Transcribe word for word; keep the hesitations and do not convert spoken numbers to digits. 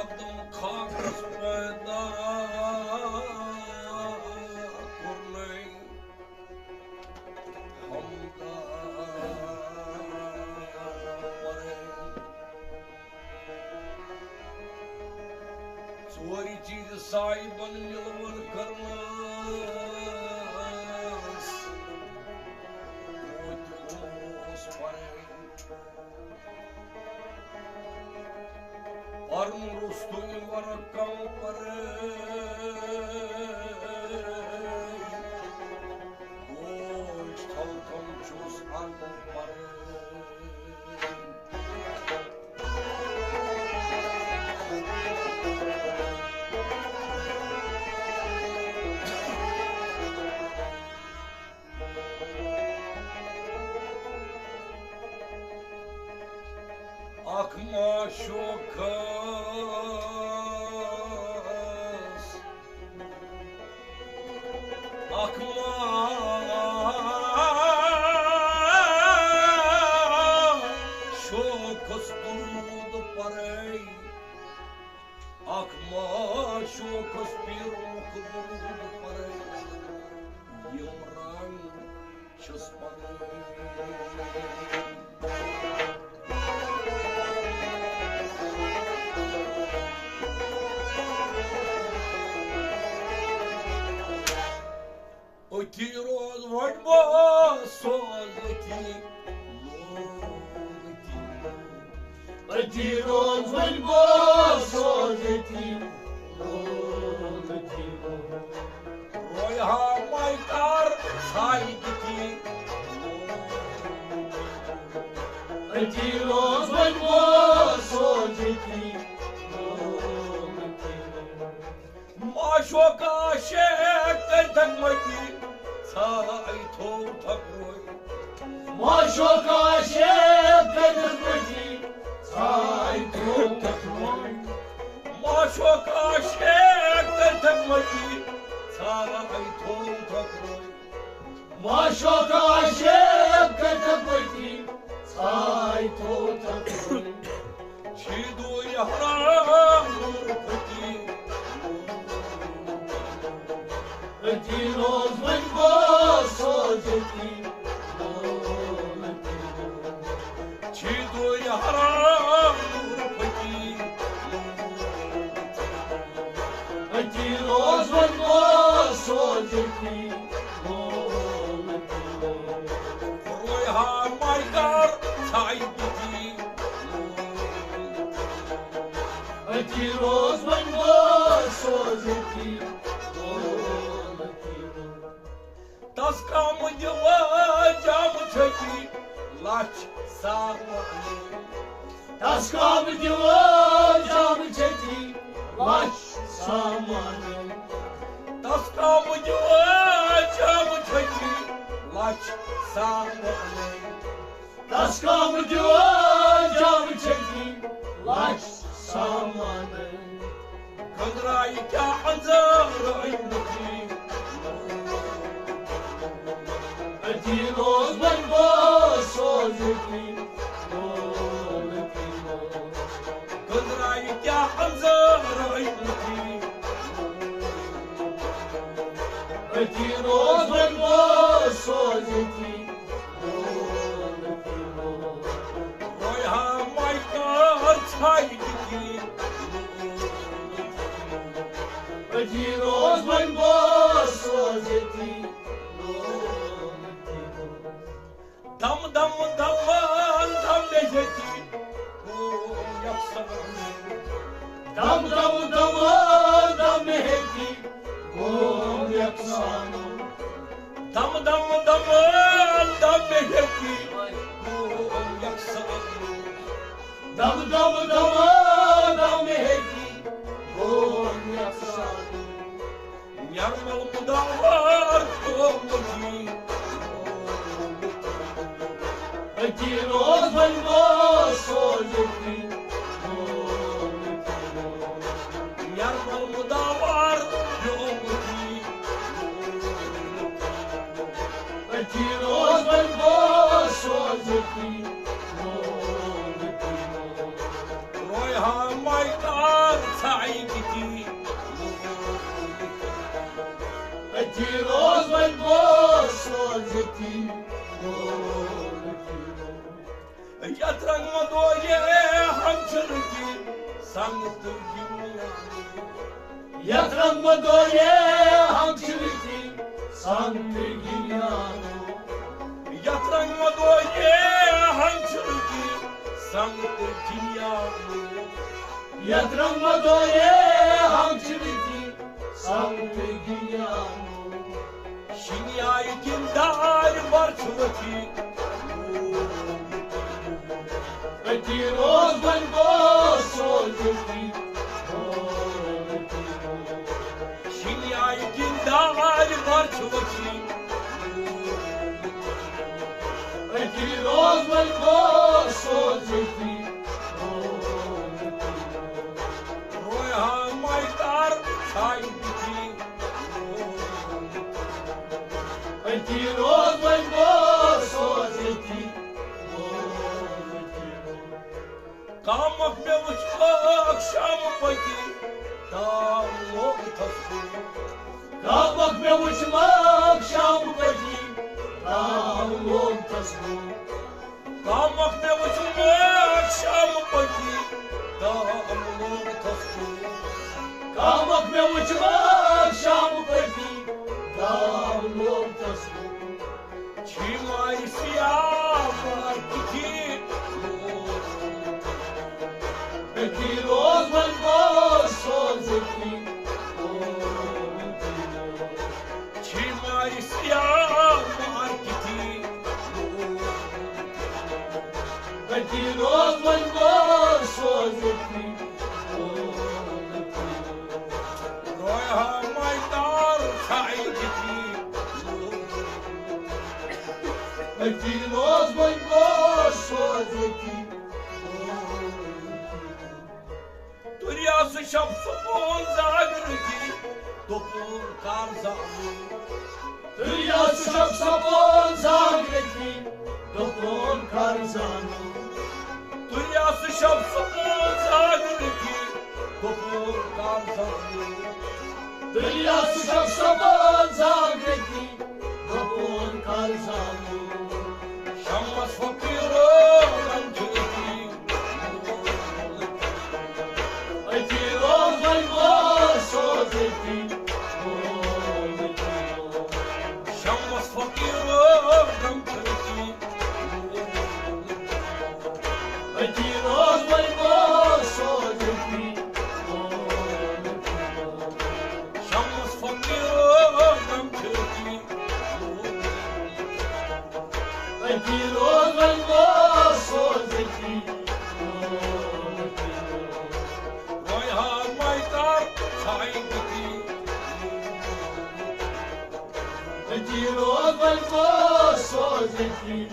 تم خاکس پیدا کوٚرنَے ہمدان پرے۔ ژورِ چیٖزِ صاحبن مِلوَن کٔرمٕژ موتیُک اوس پرے۔ پرُن روٚستُے ورق کم پرے۔ بوج تھل کم چھُس ان پرے۔ اکھ معشوقس، اکھ معشوقس درود پرے۔ اکھ معشوقس پیرُک درود پرے، یِم رنگ چھِس پنٕنۍ۔ أتھی روز وۄنۍ بہٕ سوز أتھی لول أتھی لول۔ أتھی روز وۄنۍ بہٕ سوز أتھی لول أتھی لول۔ رویہا ماے کار ساے دِتی لول۔ أتھی روز وۄنۍ بہٕ سوز أتھی لول أتھی لول۔ معشوق عاشق کٔرۍ تھکمتی، ژھاے تھوو تھکروے۔ معشوق عاشق کٔرۍ تھکمتی، ژھاے تھوو تھکروے۔ معشوق عاشق کٔرۍ تھکمتی، ژھاے تھوو تھکروے۔ معشوق عاشق کٔرۍ تھکمتی، ژھاے تھوو تھکروے۔ چھی دوٗرِ حرام نور پھٔتی۔ أتی روز وۄنۍ بہٕ سوز أتی۔ چھی دوٗرِ حرام نور پھٔتی۔ أتی روز وۄنۍ بہٕ سوز أتی۔ رویہا ماے کار ژھاے بِتی۔ أتی روز وۄنۍ بہٕ سوز أتی۔ تس کم دِوٕ جام چھٔتی لچھ سامان۔ تس کم دِوٕ جام چھٔتی لچھ سامان۔ تس کم دِوٕ جام چھٔتی لچھ سامان۔ تس کم دِوٕ جام چھٔتی لچھ سامان۔ گنٛدرایہِ کیٛاہ انٛزٲرۍ أنۍ مٕتۍ۔ أتی روز وۄنۍ بہٕ سوز أتی۔ گنٛدرایہِ کیٛاہ انٛزٲرۍ أنۍ مٕتۍ۔ أتی روز وۄنۍ بہٕ سوز أتی۔ رویہا ماے کار ژھاے دِتی۔ أتی روز وۄنۍ بہٕ سوز أتی۔ دم دم دم دم مےٚ ییٚتی گوم یکسان۔ دم دم دم دم مےٚ ییٚتی گوم یکسان۔ دم دم دم دم مےٚ ییٚتی گوم یکسان۔ دم دم دم دم مےٚ ییٚتی گوم یکسان۔ نرمل مداوار گوم مٔتی۔ أتی روز وۄنۍ بہٕ سوز أتی۔ نرمل مداوار گوم مٔتی۔ أتی روز وۄنۍ بہٕ سوز أتی۔ رویہا ماے کار ژھایہِ کِتی۔ أتی روز وۄنۍ بہٕ سوزِ تی۔ یتھ رنگ مدویے ہم چلتی سنگ ترگی۔ یتھ رنگ مدویے ہم چلتی سنگ ترگی۔ یتھ رنگ مدویے ہم چلتی سنگ ترگی۔ یتھ رنگ مدویے ہم چلتی سنگ ترگی۔ شِنیٛایہِ کِنۍ دارِ برچھِ ؤتھِتھ۔ أتی روز وۄنۍ بہٕ سوزِ تی۔ شِنیٛایہِ کِنۍ دارِ برچھِ ؤتھِتھ۔ أتی روز وۄنۍ بہٕ سوزِ تی۔ رویہا مَے کر ژھایہِ بٕتھِ۔ أتی روز وۄنۍ بہٕ سوزِ تی۔ کامک مےٚ وٕچھ اکھ شام پٔتی، تام لوگ تھس بہٕ۔ کامک مےٚ وٕچھ اکھ شام پٔتی، تام لوگ تھس بہٕ۔ کامک مےٚ وٕچھ اکھ شام پٔتی، تام لوگ تھس بہٕ۔ کامک مےٚ وٕچھ اکھ شام پٔتی، تام لوگ تھس بہٕ۔ چھی مارِ سیاہ مار کِتھی۔ أتی روز وۄنۍ بہٕ سوزِ تی۔ چھی مارِ سیاہ مار کِتھی۔ أتی روز وۄنۍ بہٕ سوزِ تی۔ رویہا مَے کر ژھایہِ کِتھی۔ أتی روز وۄنۍ بہٕ سوزِ تی۔ تُریاسہٕ شب سکوٗن زاگرٕکی، دوٚپُن کر زانُن۔ تُریاسہٕ شب سکوٗن زاگرٕکی، دوٚپُن کر زانُن۔ تُریاسہٕ شب سکوٗن زاگرٕکی، دوٚپُن کر زانُن۔ تُریاسہٕ شب سکوٗن زاگرٕکی، دوٚپُن کر زانُن۔ شمس فقیٖرو غم چھُ أتی۔ أتی روز وۄنۍ بہٕ سوزِ تی۔ شمس فقیٖرو غم چھُ أتی۔ أتی روز وۄنۍ بہٕ سوزِ تی۔ شمس فقیٖرو غم چھُ أتی۔ أتی روز وۄنۍ بہٕ سوزِ تی۔ وۄنۍ ہاو مَے کر ژھایہِ بٕتھِ۔ أتی روز وۄنۍ بہٕ سوزِ تی۔